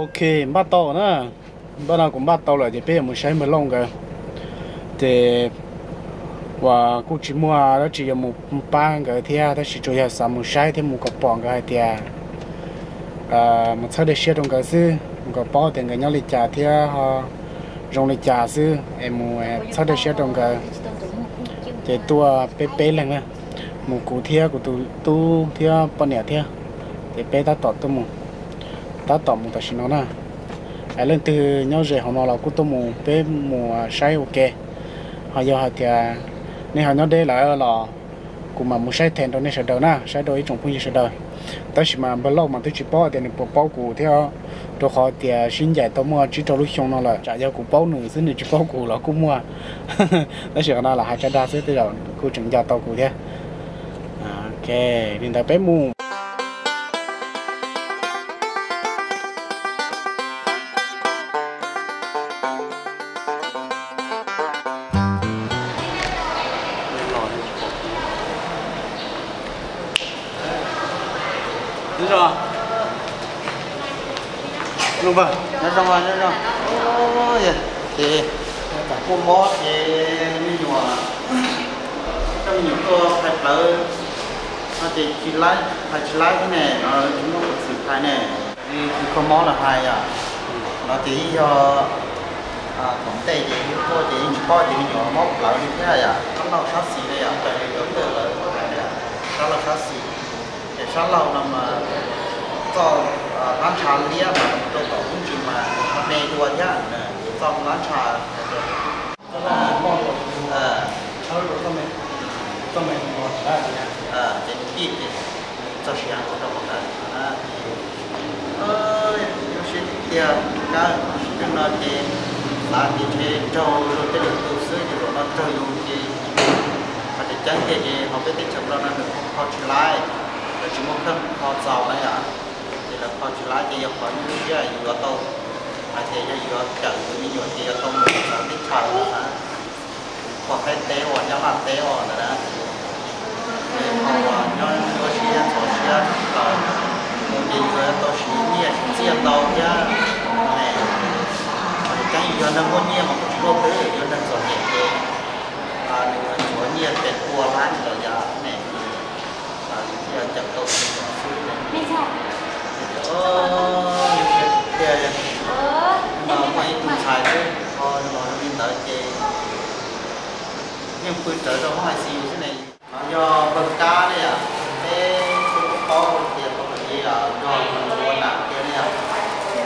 Ok, npaj tau na. Npaj no kuv npaj tau lawm ces peb yuav mus saib npawg Lauj nkawd. Ces uas kuj tsis muaj dab tsi yuav mus pab nkawd thiab, tab sis tsuas yog xav mus saib thiab mus kom pom nkawd hais tias, mus txhawb dej siab rau nkawd xwb, mus kom paub tias nkawd nyob li cas thiab zoo li cas xwb es mus txhawb dej siab rau nkawd. Ces tuaj peb peb leeg na, mus kuv thiab kuv tus tub thiab poj niam thiab, ces peb tab tom tuaj mus, tab tom mus tam sim no na. Es leej twg nyob ze hauv no los kuj tuaj mus, peb mus saib ua ke. Ho yog hais tias nej ho nyob deb lawm los kuv mam mus saib them rau nej sawv daws na, saib rau ib tsoom phooj ywg sawv daws. Tab sis mas npawg Lauj mas twb tsis paub tias nws puas paub kuv thiab, rau qhov tias sib ncaim tau muaj tsib rau lub xyoo no lawm, tsam yog kuv paub nws xwb, nws tsis paub kuv los kuj muaj. Tab sis qhov no lam hais tsa dag xwb, tej zaum kuj tseem nco tau kuv thiab. Ok, li ntawd peb mus. Nyob zoo, nyob zoo, nyob zoo. Ces kuj mob ces me nyuam, coj me nyuam tuaj hais plawv no ces tsis laib, hais tsis laib thiab ne, no tsis muaj peev xwm hais ne. Li kho mob lawv hais yom, no ces yeej yog thaum ntej ces yeej tuaj ces yeej tsis paub ces me nyuam mob plawv li thiab yom, sab laug sab xis li yom, raws li doctor lawv hais, sab laug sab xis. Ces sab laug no mas txoj hlab ntsha liab mas rau tom lub ntsis mas me dua thiab, ces txoj hlab ntsha ces nws tij ces nws txog siav rau qhov ntawd. Lub siab tiag tiag, kab sim neej no ces xav tias ntshe raug luag tej lwm tus xwb ces zaum no raug yus ces qhov tseem ceeb tiag ces hauv peb teb chaws Nplog no nws kho tsis laib, lawv tsis muaj kheej kho txaus na yom. Ces lawv kho tsis laib ces yog qhov nyuaj siab yus yuav tau, hais tias yog yuav cawm tus me nyuam ces yuav tau mus txawv teb chaws no na, kho Thaib teb os, Nyab Laj teb os ntawd na. Ces qhov uas nyob nyuaj siab ntxhov siab tshaj plaws mus ces yuav tau siv nyiaj siv txiaj ntau thiab ne. Qhov tseem ceeb yog neeg muaj nyiaj mas kuj tsis luaj twg, yog neeg txom nyem ces nws yuav tshuav nyiaj pes pua lab los yog ne, thiaj cawm tau tus me nyuam xwb ne. Tiag, muaj ib tug ntxhais twb ho los li ntawd ces yeej pw rawv rau hoob I C U xwb ne. No yog npawg Kab ne yom, peb kuj paub tias tau pom li yog ua nam tiag ne yom.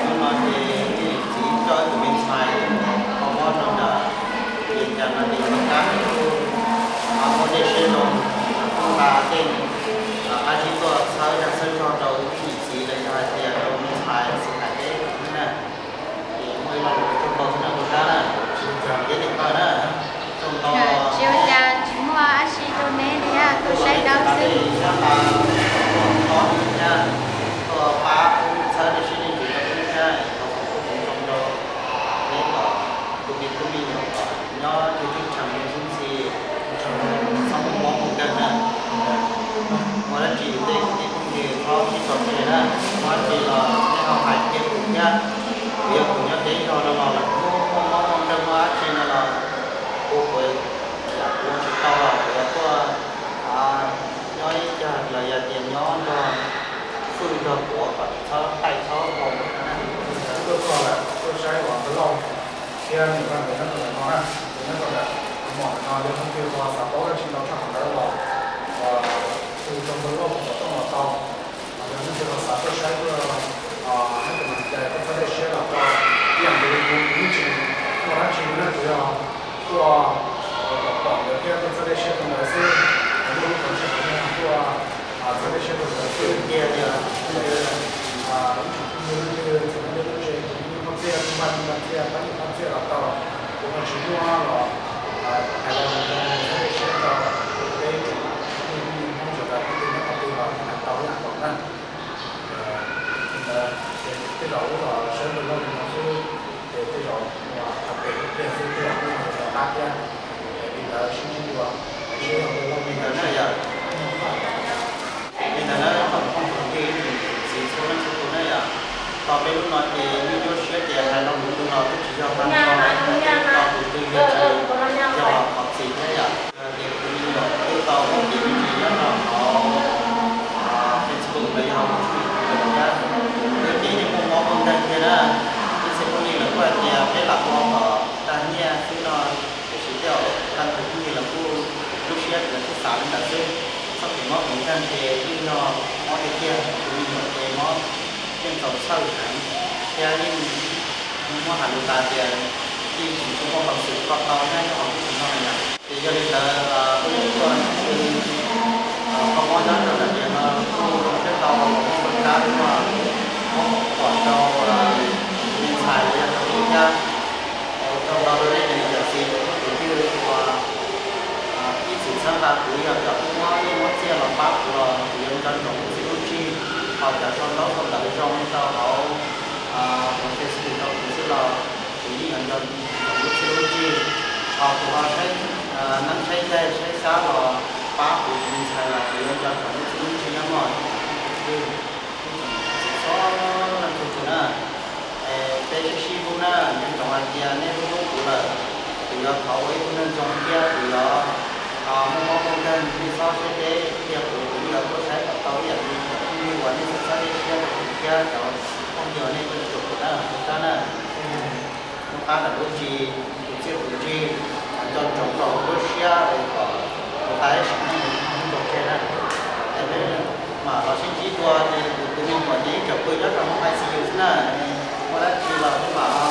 Hnub no ces niam txiv coj ib tug me ntxhais ho mob rau nram Vias Cas no ces npawg Kab kuj ua dej siab rau, kuj nqa tej qab zib tuaj txhawb zaj txhawb zog rau niam txiv los yog hais tias rau me ntxhais xwb hais teb na. Ces muaj ib lo lus txog tau xwb na npawg Kab na, tsis txog kev li pawg na. Tsis ua cas, tsis muaj dab tsi rau neb li, tuaj saib dawb xwb. Tuaj pab txhawb dej siab dej ntsws rau wb thiab, thov foom koob hmoov zoo rau neb kom tus me tub me nyuam kom nyob nrug teb chaws nrug xub ntxhi, txhob muaj mob muaj nkeeg na. Muaj dab tsi yus tej kwv tij phooj ywg txhob sib tso tseg na, muaj dab tsi los nej ho hais qhia kuv thiab. Kuv yog tus nyob teb zog no los lawm, muaj mob muaj nkeeg muaj dab tsi no los kuv, kuv ua tsis tau los kuv yuav tuaj nyob ib cag los yog tias nyob nrog fwj nrog tuav kom tsis txhob qaij txhob nqaus na. Tuaj txog lawm tuaj saib uas npawg Lauj thiab niam pog nkawd nyob rau ntawm no na, nkawd nyob rau ntawm tus mom ntawm no, yog leej twg ho xav paub dab tsi ntau tshaj qhov ntawd los hu rau npawg Lauj kom tuaj los tau. Yog leej twg ho xav tuaj saib tuaj, hab tus mas cai tuaj txhawb dej siab los tau, ib yam nkaus li kuv, kuv yeej tsis muaj dab tsi li na, kuv yog tuaj kom pom nkawd thiab tuaj txhawb dej siab rau nkawd xwb. Muaj lub qhov tseeb kuv yeej tuaj txhawb dej siab rau nkawd xwb. Tiag tiag, ib tsoom phooj ywg leej twg txawm nyob deb lub tsev, tus me nyuam poj txiaj, tus npaj me nyuam poj txiaj, pab nyuam poj txiaj los tau, tus ho tsis muaj los hais los mus rau txhawb dej siab rau peb ib tsoom phooj ywg Hmoob sawv daws, leej twg nyob qhov twg los yeej hais tau ib yam nkaus na. Li ntawd ces tej zaum wb los saib npawg Lauj li no xwb, ces tej zaum mus tau pem ib pliag xwb tej zaum kuj yog tus tau qab thiab. Li ntawd sib ntsib dua, sib ntsib dua li ntawd na yom. Li ntawd na, tsoom phooj ywg txiv txhua leej txhua tus na yom, tos peb lub no ces Thiab yeej muab hais lus tas tias yeej tsis tshua muaj peev xwm kho tau nyob hauv lub tsev no li yom. Ces yog li ntawd, lub tuaj xwb, kho mob nyob rau daim tiam no kuj sib tau muaj kab muaj pom rau me ntxhais los yog rau kuv thiab. Ua tsaug ntau rau nej cov niam cov txiv, cov kwv tij uas ib txwm txhawb nqa kuv, yog cov muab nyiaj muab txiaj los pab kuv los kuv yuav nco ntsoov lub txim lub ntsig. Ho cov sau ntaub sau ntawv zoo rau hauv Facebook rau kuv xwb los kuv yeej yuav nco ntsoov lub txim lub ntsig. Ho kuv ho saib neeb saib yaig saib xyab los pab kuv tus me ntxhais los kuv yuav nco ntsoov lub txim lub ntsig nyob mog. Txhob leej txhua tus na. Es peb sib sib hlub na, nco ntsoov hais tias nej hlub hlub kuv lawm, kuv yuav thov ua ib tug neeg zoo thiab kuv yuav muaj mob muaj nkeeg, nej txhob siab deb, cia kuv, kuv yeej yuav tuaj saib kom tau ib yam li cov phooj ywg uas nej txhawj txhawj siab rau kuv thiab cov phooj ywg uas nej tuaj caum kuv na, ua tsaug na. Nyob qab ntawm lub tsis, tus txiaj tus ntsig, nco ntsoov rau hauv lub siab es kom tus tais sim neej mus rau tseg na. Es peb mam los sib ntsib dua ces tus me nyuam ces yeej tseem pw nyob rau hauv I C U xwb na. Muaj dab tsi los peb mam